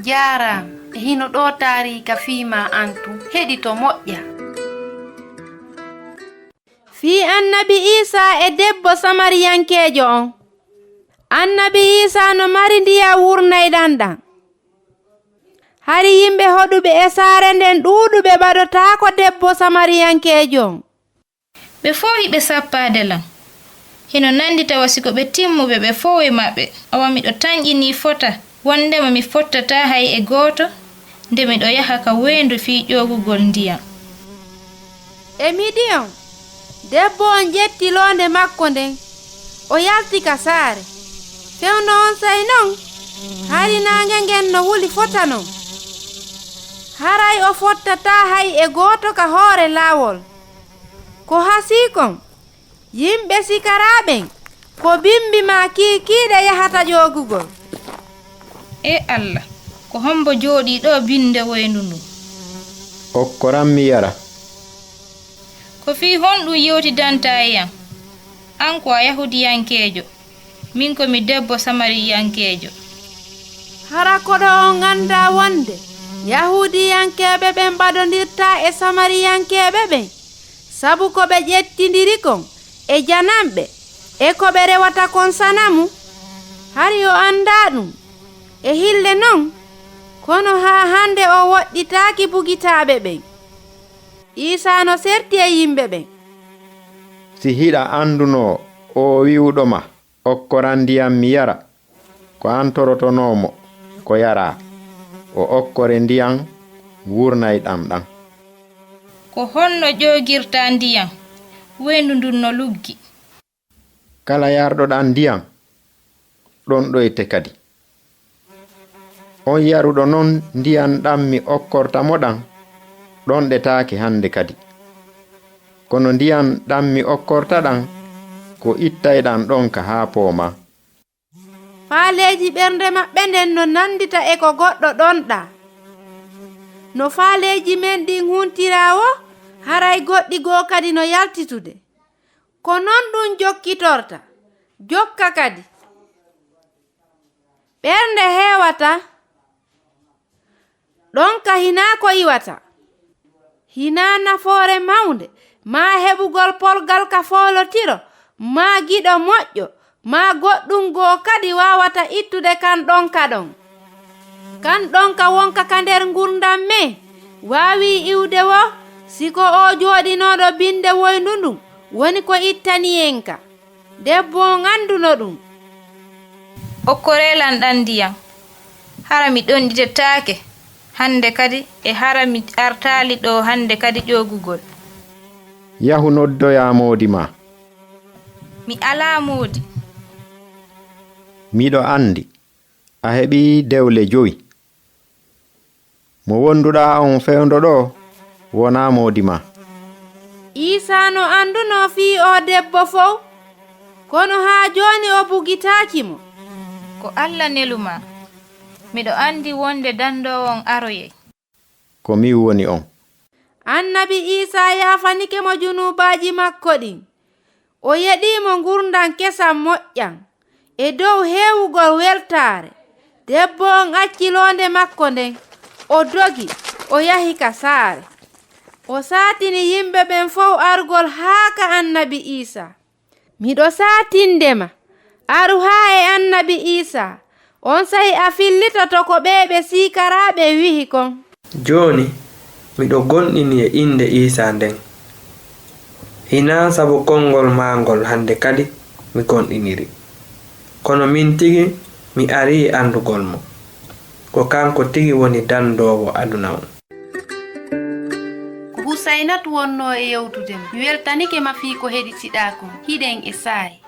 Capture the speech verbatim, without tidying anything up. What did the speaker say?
Jaaraama. E hino ɗoo taariika fii maa antu. Heɗito moƴƴa. Fii annabi Iisaa e debbo Samariyankeejo on. Annabi Iisaa no mari ndiyan wurnayɗan ɗan. Hari yimɓe hoɗuɓe e saare nden ɗuuɗuɓe ɓadotaako debbo Samariyankeejo on. Ɓe fow hiɓe sappaade lan. Hino nandita wa si ko ɓe timmuɓe ɓe fow e maɓɓe. Awa miɗo tanƴinii fota, wondema mi fottataa hay e gooto, nde miɗo yaha ka weendu fii ƴoogugol ndiyan. E midi on, debbo on ƴetti loonde makko nden, o yalti ka saare. Fewndo onsay non, hari naange ngen no wuli fota non. Haray o fottataa hay e gooto ka hoore laawol. Ko hasii kon, yimɓe sikaraa ɓen, ko bimbi maa kiikiiɗe yahata ƴoogugol. E Alla, ko hombo jooɗii ɗoo binde weendu ndun? Okkoran mi yara. Ko fii honɗun yewtidantaa e an? An ko a Yahuudiyankeejo, min ko mi debbo Samariyankeejo. Hara koɗo on andaa wonde Yahuudiyankeeɓe ɓen ɓadondirtaa e Samariyankeeɓe ɓen? Sabu ko ɓe ƴettindiri kon e jananɓe e ko ɓe rewata kon sanamu? Hari o andaa ɗun? E hille non, kono haa hande o woɗɗitaaki bugitaaɓe ɓen. Iisaa no serti e yimɓe ɓen. Si hiɗa andunoo oo wi'uɗo ma, "Okkoran ndiyan mi yara," ko an torotonoo mo ko yaraa, o okkore ndiyan wurnayɗan ɗan. Ko honno ƴoogirtaa ndiyan? Weendu ndun no luggi. Kala yarɗo ɗan ndiyan, ɗonɗoyte kadi. On yaruɗo non ndiyan ɗan mi okkorta mo ɗan, ɗonɗetaake hande kadi. Kono ndiyan ɗan mi okkorta ɗan, ko ittayɗan ɗonka haa poomaa. Faaleeji ɓernde maɓɓe nden no nandita e ko goɗɗo ɗonɗaa. No faaleeji men ɗin huntiraa woo, haray goɗɗi goo kadi no yaltitude. Ko non ɗun jokkitorta, jokka kadi. Ɓernde heewataa. Ɗonka hinaa ko iwata. Hinaa nafoore mawnde, maa heɓugol polgal ka foolotiro, maa giɗo moƴƴo, maa goɗɗun goo kadi waawata ittude kan ɗonka ɗon. Kan ɗonka wonka ka nder ngurndan men, waawii iwde woo, si ko oo jooɗinooɗo binde woyndu ndun woni ko ittani en ka. Debbo on anduno ɗun. Okkoree lan ɗan ndiyan. Hara mi ɗonɗitetaake hande kadi, e hara mi artaali ɗoo hande kadi ƴoogugol. Yahu noddoyaa moodi maa. Mi alaa moodi. Miɗo andi a heɓii dewle jowi. Mo wonduɗaa on fewndo ɗoo wonaa moodi maa. Iisaa no andunoo fii oo debbo fow, kono haa jooni o bugitaaki mo. Ko Alla nelu maa. Miɗo andi wonde dandoowo on aroyay. Ko min woni on. Annabi Iisaa yaafanike mo junuubaaji makko ɗin. O yeɗii mo ngurndan kesan moƴƴan, e dow heewugol weltaare. Debbo on acci loonde makko nden, o dogi, o yahi ka saare. O saatini yimɓe ɓen fow arugol haa ka annabi Iisaa. Miɗo saatinde ma, aru haa e annabi Iisaa, onsay a fillitoto ko ɓee ɓe siikaraa ɓen wi'i kon. Jooni, miɗo gomɗini e innde Iisaa nden. Hinaa sabu konngol maa ngol hande kadi mi gomɗiniri. Kono min tigi mi arii andugol mo. Ko kanko tigi woni dandoowo aduna on. Ko Husaynatu wonnoo e yewtude ma. Mi weltanike ma fii ko heɗitiɗaa kon. Hiɗen e saa'i.